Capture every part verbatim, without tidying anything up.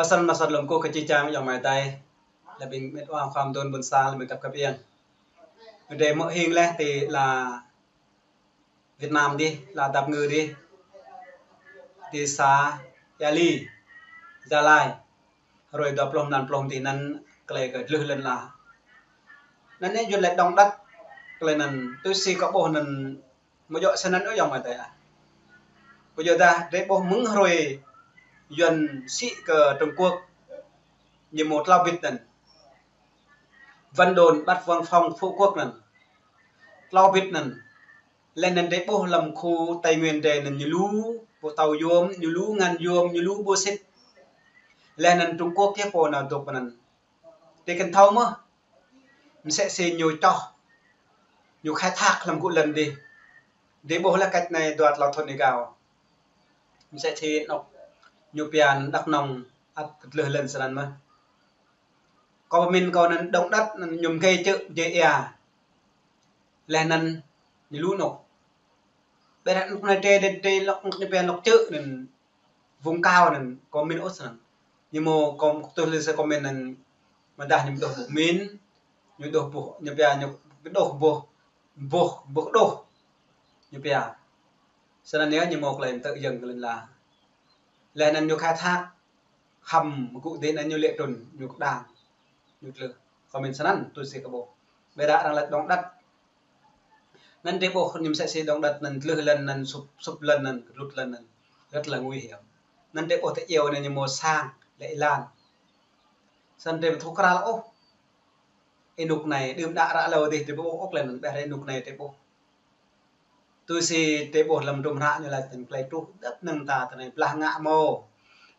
Săn mă săn lŏm kơ kơ či čang yŏng mai tai. Lĕ ƀing mĕt wa khua mơdôn ƀôn sang lĕ ƀing kăp kăp yang. Ƀing drei mơ̆ hing leh ti la Việt Nam dih, la Dap Ngư dih. Ti sa Ia Li, Gia Lai. Hrơi dua pluh mlan pluh ti anăn klei kơ dlưh lăn ala. Anăn anei Yuăn lĕ đŏng đăt klei anăn tui si kơ ƀuh anăn mơ̆ djŏ snăn ơ yŏng mai tai ah. Kơ yua dah drei ƀuh mơ̆ng hrơi Yuăn sĭ kơ Trung Quốc ñu mâo tlâo bĭt anăn. Vân đồn bắt văn phòng phủ quốc anăn. Tlâo bĭt anăn. Leh anăn drei ƀuh lăm khu Tây Nguyên drei anăn ñu lu pô tâo yuôm, ñu lu ngăn yuôm, ñu lu bô sĭt. Leh anăn Trung Quốc yơh pô nao dŏ pơ anăn. Drei kăn thâo mơh. Msĕ si ñu čoh, ñu khai thác lăm gŭ lăn dih. Drei ƀuh leh cách anei dua tlâo thŭn êgao. Msĕ si anôk ñu pia anăn Đắk Nông ăt dlưh lăn snăn mơh. Kâo pơmĭn kâo anăn đŏng đăt anăn ñu mgei čư̆ jĕ ia. Leh anăn ñu lu anôk. Ƀiădah anôk anei drei, drei, drei lŏk, ñu pia lŏk čư̆ anăn Vùng Cao anăn, kâo pơmĭn ôh snăn. Ñu mâo kâo tui lĕ sa kâo pơmĭn anăn mơdah ñu dŏ boh mĭn, ñu dŏ boh, ñu pia ñu dŏ boh, boh, boh dŏ. Ñu pia. Snăn yơh ñu mâo klei mtơ̆ yơ̆ng kơ lăn ala. Leh anăn ñu khai thác hăm gŭ dih anăn ñu lĕ trŭn, ñu kơđang, ñu tlưh. Kâo pơmĭn snăn tui si kâo ƀuh. Ƀiădah arăng lač đŏng đăt. Anăn drei ƀuh ñu msĕ si đŏng đăt anăn dlưh lăn anăn sŭp, sŭp lăn anăn, kơdlŭt lăn anăn. Rất là nguy hiểm. Anăn drei ƀuh ti iêu anei ñu mâo sang, lĕ êlan. Snăn drei ƀu thâo kral ôh. Ênuk anei, đưm đă ră lâo dih drei ƀu ƀuh ôh klei anăn, ƀiădah ênuk anei drei ƀuh. Tui si drei ƀuh lăm hdruôm hră ñu lač tơl klei truh djăp năng mta tơ anei blah ngă mâo.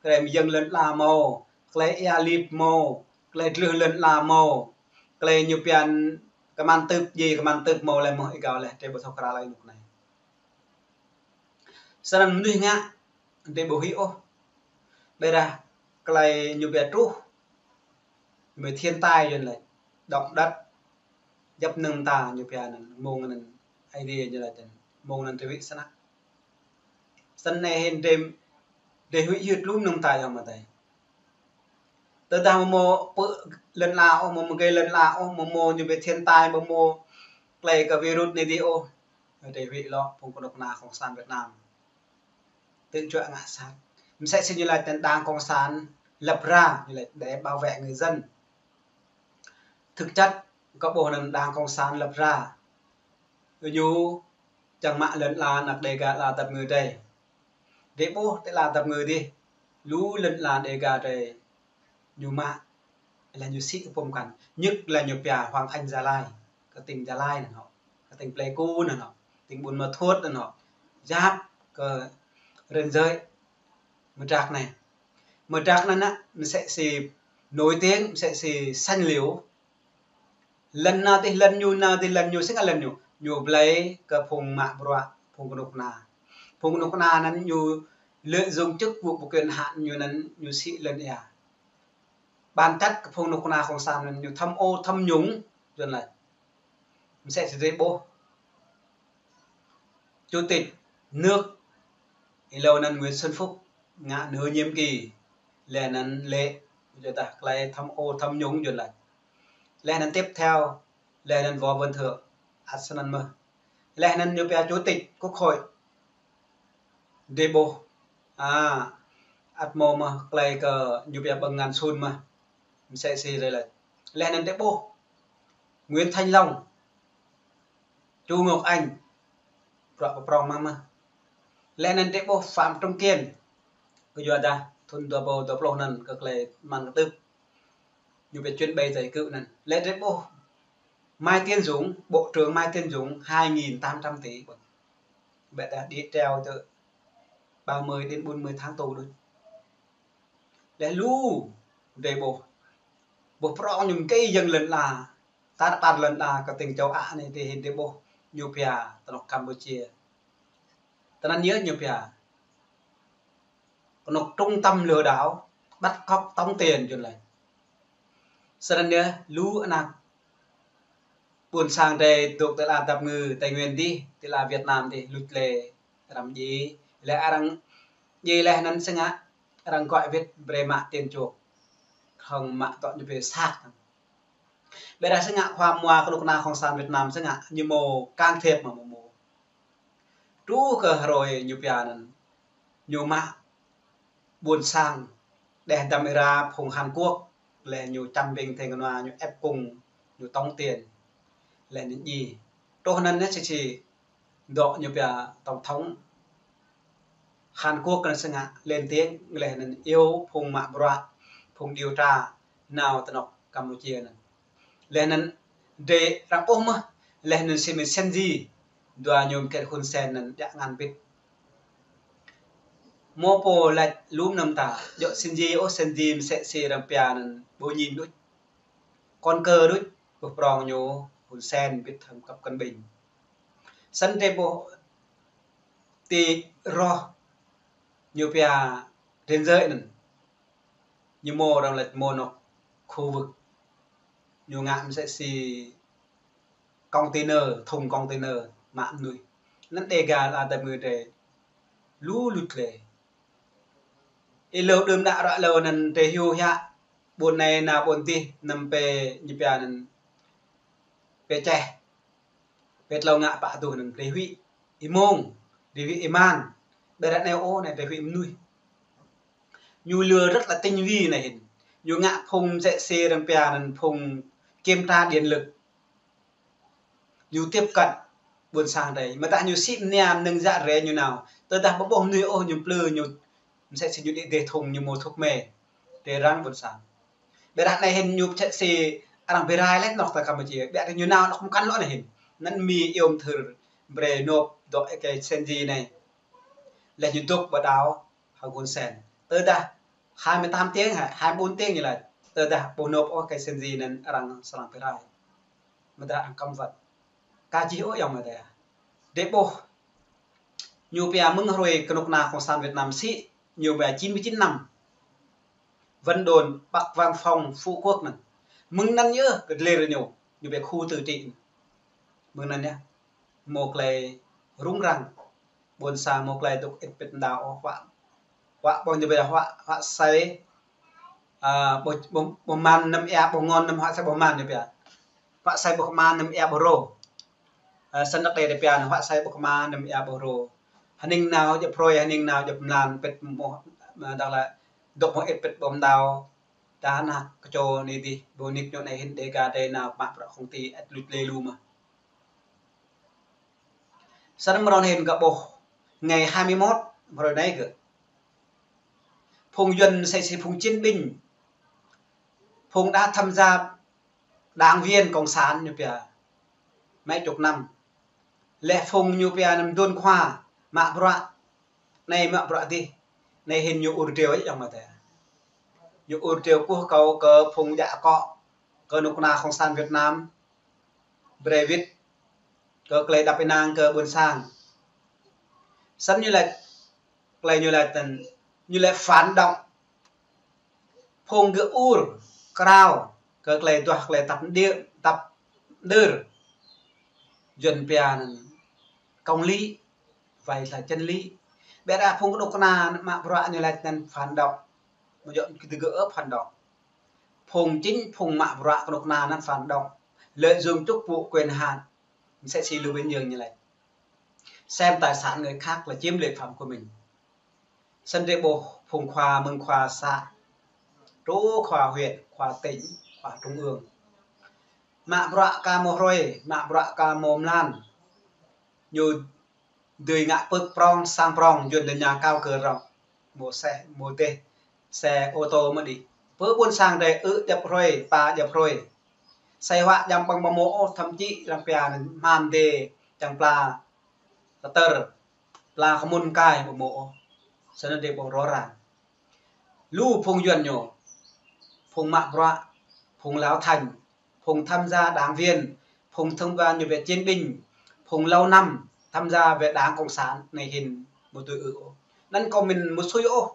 Klei mơyơ̆ng lăn ala mâo. Klei ia lip mâo. Klei dlưh lăn ala mâo. Klei ñu pia kman tưp, djai kman tưp mâo leh mơh êgao leh drei ƀu thâo kral ôh ênuk anei. Snăn mnuih ngă, drei ƀu hĭ ôh. Ƀiădah klei ñu pia truh. Ñu pia thiên tai Yuăn lač. Đŏng đăt. Djăp năng mta ñu pia anăn. Mơ̆ng anăn Aê Diê ñu lač anăn. Mơ̆ng anăn drei huĭ snăk. Snăn anei hĭn drei, drei huĭ hyưt lu năng mta yŏng mai tai. Tơdah mâo mâo pơ lăn ala ôh, mâo mgei lăn ala ôh, mâo mâo ñu pia thiên tai, mâo mâo klei kơ virus anei dih ôh. Drei huĭ lŏ phung kơnuk kơna Cộng sản Việt Nam. Tơl čuă ngă sat. Msĕ si ñu lač tơl đảng Cộng sản lập ra, ñu lač để bảo vệ người dân. Thực chất, kâo ƀuh anăn đảng Cộng sản lập ra. Ñu čang mă lăn ala anak Đêga ala Dap Ngư drei. Drei ƀuh ti ala Dap Ngư dih. Lu lăn ala Đêga drei. Ñu mă, leh ñu sĭ kơ pô mkăn. Nhất là ñu pia Hoàng Anh Gia Lai, kơ tỉnh Gia Lai anăn hŏ, kơ tỉnh Pleiku anăn hŏ, tỉnh Buôn Ma Thuột anăn hŏ, giáp kơ ranh giới. Mơdrak anei. Mơdrak anăn anăn, msĕ si nổi tiếng, msĕ si xanh liễu. Lăn nao dih lăn ñu, nao dih lăn ñu, snăn lăn ñu. Ñu blei kơ phung mă bruă, phung kơnuk kơna. Phung kơnuk kơna anăn ñu lợi dụng chức vụ và quyền hạn ñu anăn ñu sĭ lăn ia. Bản chất kơ phung kơnuk kơna Cộng sản anăn ñu tham ô tham nhũng, Yuăn lač. Msĕ si drei ƀuh. Chủ tịch nước, êlâo anăn Nguyễn Xuân Phúc, ngă nửa nhiệm kỳ, leh anăn lĕ, yua dah klei tham ô tham nhũng Yuăn lač. Leh anăn tiếp theo, leh anăn Võ Văn Thưởng, ăt snăn mơh. Leh anăn ñu pia chủ tịch quốc hội, drei ƀuh. A, ăt mâo mơh klei kơ ñu pia bơngan sun mơh. Msĕ si drei lač. Leh anăn drei ƀuh. Nguyễn Thanh Long, Chu Ngọc Anh, bruă pơprŏng mă mơh. Leh anăn drei ƀuh Phạm Trung Kiên, kơ yua dah thŭn dua êbâo dua pluh anăn kơ klei mă kơtưp. Ñu pia chuyến bay giải cứu anăn. Leh drei ƀuh Mai Tiến Dũng, Bộ trưởng Mai Tiến Dũng, hai nghìn tám trăm tỷ. Ƀiădah đĭ treo tơ ba mươi đến bốn mươi tháng tù đôč. Leh lu drei ƀuh. Ƀuh prŏng ñu mgei yơ̆ng lăn ala. Tar ƀar lăn ala kơ tỉnh châu Á anei ti hĭn drei ƀuh ñu pia tơ anôk Campuchia. Tơ anăn yơh ñu pia. Kơnuk trung tâm lừa đảo, bắt cóc tống tiền Yuăn lač. Snăn yơh lu anak ƀuôn sang drei dôk ti ala Dap Ngư, Tây Nguyên dih, ti ala Việt Nam dih, luč lĕ arăng djai. Leh arăng djai leh anăn sngă arăng gọi wĭt brơi mă tiền chuộc, hăng mă tŏ ñu pê sat. Ƀiădah sĭt ngă khua mua kơnuk kơna Cộng sản Việt Nam sĭt ngă ñu mơ̆ can thiệp mơ̆ mơ̆ mơ̆. Truh kơ hrơi ñu pia anŭn, ñu mă ƀôn sang đeh dăm ira phung Hàn Quốc, lĕ ñu čăm ƀing theng kơnua ñu ép cung, ñu tống tiền, lĕ ñu djai. Truh anŭn ñu sĭt sĭt dŏ ñu pia tổng thống Hàn Quốc anŭn sĭt ngă lên tiếng, lĕ anŭn iâu phung mă bruă, phung điều tra nao tơnŏk Campuchia anŭn. Lĕ anŭn drơi arăng ƀuh mơ̆, lĕ anŭn sĭt mơ̆n Sen Ji, dua ñu mơkĕt Hun Sen anŭn djă ngăn bĭt. Mơ̆ pô laĭ lŏm anăm ta, djŏ Sen Ji ôh, Sen Ji mơsĕ si arăng pia anŭn ƀu ñin đôč. Kon kơ đôč, ƀuh prong ñu Hun Sen bĭt hăng Tập Cận Bình. Sĭt drơi ƀuh ti roh ñu pia trên giới anŭn. Ñu mơ̆ arăng laĭ mơ̆ anŏ khu vực. Ñu ngă mơsĕ si container, thùng container, mă mơnuih. Anŭn Dega la tơmư drơi lu lŭt lĕ. Ih lâo đưm đă ră lâo anŭn drơi hyu hiă. Ƀôn anai nao ƀôn adih, anăm pê ñu pia anŭn pê čeh. Pê tlâo ngă pă tuh anŭn drơi huĭ êmông, drơi huĭ êman. Ƀiădah anai ôh, anai drơi huĭ mơnuih. Ñu lừa rất là tinh vi anai hĭn. Ñu ngă phung mơsĕ si arăng pia anŭn phung kiểm tra điện lực. Ñu tiếp cận ƀôn sang drơi. Mơ̆ tah ñu sĭ mơnia mơnơ̆ng jă drơi ñu nao. Tơdah ƀu ƀuh mơnuih ôh ñu plư ñu mơsĕ si ñu đĭ dêh thùng ñu mơ̆ thuốc mê. Drơi răng ƀôn sang. Ƀiădah anai hĭn ñu mơsĕ si arăng bi rai laih anŏ ta Campuchia. Ƀiădah ñu nao anŏ mơkăn lŏ anai hĭn. Anŭn Mi iâu mơthưr brơi nộp dŏ ơi kơ Sen Ji anai. Lĕ ñu dŏ ƀơi đảo hăng Hun Sen. Tơdah hai mươi tám tiếng hă, hai mươi bốn tiếng ñu laĭ. Tơdah ƀu nộp ôh kơ Sen Ji anŭn arăng srăng bi rai. Mơ̆ tah arăng cấm vận. Ka jih ôh yŏng mơ̆ tah. Drơi ƀuh ñu pia mơ̆ng hrơi kơnuk kơna Cộng sản Việt Nam sĭ, ñu pia chín mươi chín năm. Vẫn đồn Bắc Văn Phòng Phú Quốc anŭn. Mơ̆ng anŭn yơh kơ dlir ñu, ñu pia khu tự trị. Mơ̆ng anŭn yơh. Mơ̆ tơlơi rŭng răng. Ƀôn sang mơ̆ tơlơi dŏ ĭt pĭt mơdao ôh huă. Huă ƀuh ñu pia huă, huă sai, a, ƀuh, ƀuh, ƀuh mơ̆n anăm ia ƀuh ngŏn anăm huă sai ƀuh mơ̆n ñu pia. Huă sai ƀuh kơma anăm ia ƀuh rô. A, sĭt năk đe đe pia anŭn huă sai ƀuh kơma anăm ia ƀuh rô. Hơning nao djŏp hrơi, hơning nao djŏp mlan pĭt mơ̆, a, dah lĕ dŏ mơ̆ ĭt pĭt ƀuh mơdao. Dah ană kơčô anai dih, ƀuh nik ñu anai hĭn Dega drơi nao mă bruă công ty ĕt lŭt lê lu mơ̆. Sĭt mơ̆n hĭn kơ ƀuh ngày hai mươi mốt hrơi anai kơ. Phung Yuan mơsĕ si phung chiến binh. Phung đã tham gia đảng viên cộng sản ñu pia. Mấy chục năm. Lĕ phung ñu pia anăm đôn khua, mă bruă. Anai mă bruă dih. Anai hĭn ñu ur triều yŏng mơ̆ tah. Ñu ur triều kuh kâo kơ phung djă akŏ. Kơnuk kơna Cộng sản Việt Nam. Brơi wĭt kơ tơlơi đăp ênang kơ ƀôn sang. Sĭt ñu laĭ, tơlơi ñu laĭ anŭn, ñu laĭ phản động. Phung gơ̆ ur, krao, kơ tơlơi duah tơlơi tăp đir, tăp đir. Yuan pia anŭn công lý, phải là chân lý. Ƀiădah phung kơnuk kơna mă bruă ñu laĭ anŭn phản động. Mơ̆ yơh kơ tơgơ̆ phản động. Phung chính, phung mă bruă kơnuk kơna anŭn phản động. Lợi dụng chức vụ quyền hạn. Mơsĕ si Lưu Bình Dương ñu laĭ. Xem tài sản người khác là chiếm lợi phạm của mình. Sĭt drơi ƀuh phung khua mơ̆ng khua xã. Truh khua huyện, khua tỉnh, khua trung ương. Mă bruă ka mơ̆ hrơi, mă bruă ka mơ̆ mlan. Ñu dưi ngă pơ̆k prong, sang prong, Yuan đe ñu kâo kơ rŏng. Mơ̆ xe, mơ̆ dêh, xe ô tô mơ̆ đĭ. Pơ ƀôn sang drơi ư̆ djŏp hrơi, pă djŏp hrơi. Xe huă jăm ƀơ̆ng ƀu mơ̆ ôh, thậm chí arăng pia anŭn hmam dêh, čang pla, tơtơr, pla kơ mŭn kai ƀu mơ̆ ôh. Sĭt anŭn drơi ƀuh rõ ràng. Lu phung Yuan ñu, phung mă bruă, phung Lao Thành, phung tham gia đảng viên, phung tham gia ñu pia chiến binh, phung lâu năm tham gia về Đảng Cộng sản anai hĭn mơ̆ tui ư̆ ôh. Anŭn kâo mĭn mơ̆ sui ôh.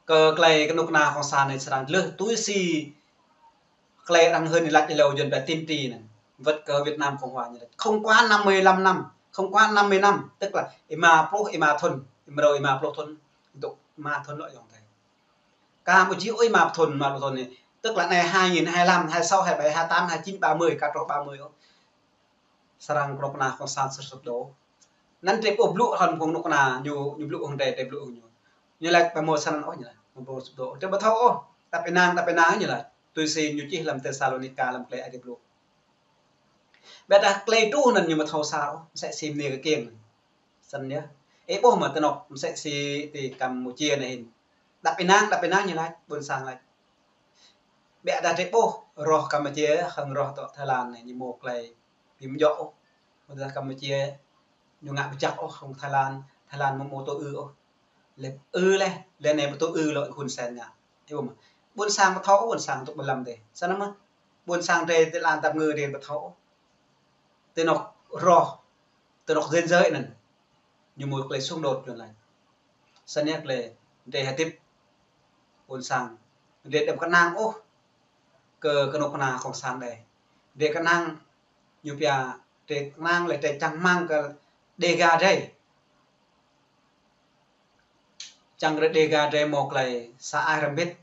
Kơ tơlơi kơnuk kơna Cộng sản anai srăng lơh tui si tơlơi arăng hưn laĭ hlâo Yuan pia tiên tri anŭn. Wơ̆t kơ Việt Nam Cộng Hòa ñu laĭ. Không quá năm mươi lăm năm, không quá năm mươi năm, tức là êma pluh êma thŭn. Mrâo ih ma pluh thŭn, dŏ ma thŭn lŏ ayŏng adơi. Campuchia ih ma thŭn, ma pluh thŭn anai. Tức là anai hai nghìn hai lăm, hai sáu, hai bảy, hai tám, hai chín, ba mươi, ka truh ba mươi ôh. Srăng kơnuk kơna Cộng sản sụp đổ. Anŭn drơi ƀuh blŭ hăng phung kơnuk kơna ñu, ñu blŭ hăng drơi, drơi blŭ hăng ñu. Ñu laĭ ƀu hmâo srăng ôh ñu laĭ, ƀu hmâo sụp đổ. Drơi ƀu thâo ôh, tăp ih nang, tăp ih nang ñu laĭ. Tui si ñu čih lăm Têsalônika lăm klei Aê Diê blŭ. Ƀiădah klei truh anŭn ñu ƀu thâo sar ôh, msĕ si mơnuih kơ kiăng. Snăn yơh. Ih ƀuh mơ̆ tơnŏk msĕ si ti Campuchia anai hĭn. Tăp ih nang, tăp ih nang ñu laĭ, ƀuôn sang laĭ. Ƀiădah drơi ƀuh, roh Campuchia, hăng roh tŏ Thái Lan anai, ñu hmâo klei bi mjŏk ôh. Ƀiădah Campuchia, ñu ngă bi jăk ôh, hăng Thái Lan, Thái Lan ƀu hmâo tŭ ư ôh. Lĕ ư leh, lĕ anai ƀu tŭ ư lŏ Hun Sen ngă. Ih ƀuh mơ̆. Ƀuôn sang ƀu thâo, ƀuôn sang tŭ ƀu lăm dêh. Snăn mơ̆. Ƀuôn sang drơi ti lăn tăp ngư drơi ƀu thâo. Tơnŏk roh, tơnŏk ranh giới anŭn. Ñu hmâo klei xung đột Yuăn laĭ. Snăn yơh klei drơi hơdip ƀuôn sang. Drơi đăm kơnang ôh kơ kơnuk kơna Cộng sản đơi. Drơi kơnang ñu pia, drơi kơnang lĕ drơi čang rơmang kơ Đêga drơi. Čang drơi Đêga drơi hmâo klei sa ai rơmbit.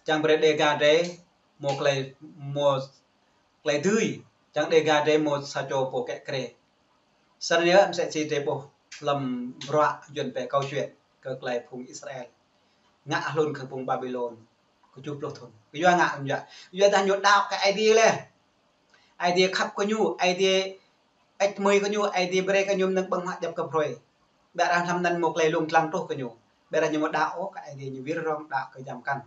Čang drơi Đêga drơi hmâo klei, hmâo klei dưi. Čang Đêga drơi hmâo sa čô pô kĕ krê. Snăn yơh msĕ si drơi ƀuh lăm bruă Yuăn pĕ câu chuyện kơ klei phung Israel ngă hlŭn kơ phung Babilôn kơjuh pluh thŭn. Kơyua ngă hlŭn yơh. Kơyua dah ñu đaŏ kơ Aê Diê leh. Aê Diê khăp kơ ñu, Aê Diê ĕč mơi kơ ñu, Aê Diê brơi kơ ñu mơnơ̆ng ƀơ̆ng huă djăp kơ brơi. Ƀiădah hlăm anŭn hmâo klei lông dlăng truh kơ ñu. Ƀiădah ñu ƀu đaŏ ôh kơ Aê Diê, ñu wir rŏng đaŏ kơ jam kăn.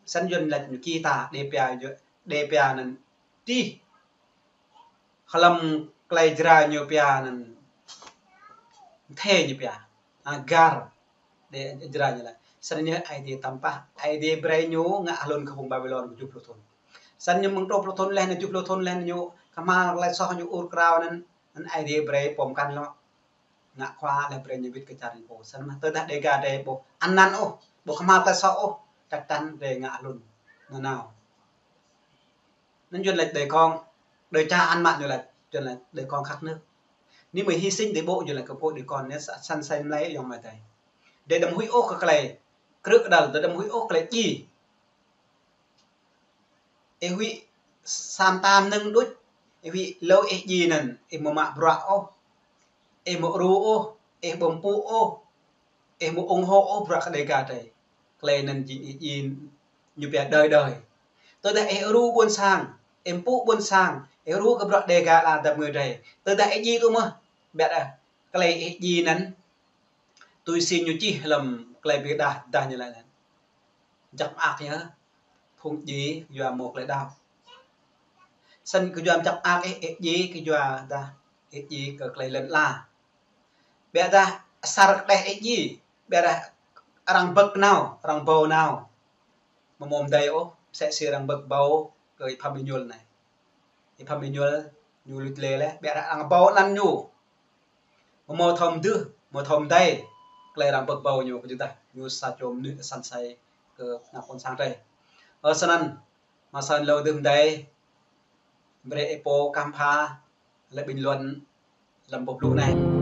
Snăn Yuăn laĭ ñu kita, đe pia, đe pia anŭn tih. Hlăm klei Jrai ñu pia anŭn thê ñu pia. Agar. Đe Jrai ñu laĭ. Snăn yơh Aê Diê tăm pah. Aê Diê brơi ñu ngă hlŭn kơ phung Babilôn kơjuh pluh thŭn. Snăn ñu mơ̆ng truh pluh thŭn leh, kơjuh pluh thŭn leh ñu kơhma̱l klei soh ñu ur krao anŭn, anŭn Aê Diê brơi pô mkăn lŏ. Ngă khua leh brơi ñu wĭt kơ čar ñu pô. Snăn mơ̆ tơdah Đêga drơi ƀu anăn ôh, ƀu kơhma̱l klei soh ôh, chắc chắn drơi ngă hlŭn nanao. Anŭn Yuăn laĭ đời con, đời cha ăn mặn Yuăn laĭ, Yuăn laĭ đời con khát nước. Anai mơi hy sinh drơi ƀuh Yuăn laĭ kơ pô đời con anai sa-, săn say mlei ayŏng amai adơi. Drơi đăm huĭ ôh kơ klei krư̆ kơđăl, drơi đăm huĭ ôh klei djai. Ih huĭ sa mta mơnơ̆ng đôč, ih huĭ hlâo ih djai anŭn, ih ƀu mă bruă ôh, ih ƀu ru ôh, ih ƀu mpŭ ôh, ih ƀu ủng hộ ôh bruă kơ Đêga drơi. Klei anŭn jing ih djai ñu pia đời đời. Tơdah ih ru ƀuôn sang, ih mpŭ ƀuôn sang, ih ru kơ bruă Đêga lăn tăp ngư drơi. Tơdah ih djai tŭ mơ̆, ƀiădah klei ih djai anŭn tui si ñu čih lăm klei bi dah, dah ñu laĭ anŭn. Jăk mơak yơh, phung djai yua hmâo klei đaŏ. Snăn kơyua jăk mơak ih, ih djai kơyua dah, ih djai kơ klei lŏn ala. Ƀiădah asar kơđeh ih djai, ƀiădah arăng bơ̆k nao, arăng ƀâo nao. Ƀu hmâo mdei ôh, msĕ si arăng bơ̆k ƀâo kơ Y Pham Êñuôl anai. Y Pham Êñuôl ñu lui lĕ leh, ƀiădah arăng ƀâo anăn ñu. Ƀu hmâo thâo mdưh, ƀu hmâo thâo mdei. Klei arăng bơ̆k ƀâo ñu kơyua dah ñu sa čô mơnuih săn say kơ ană ƀôn sang drơi. Ơ snăn, mă săn lŏ dưm mdei. Brơi ih pô khám phá lĕ bình luận lăm boh blŭ anai.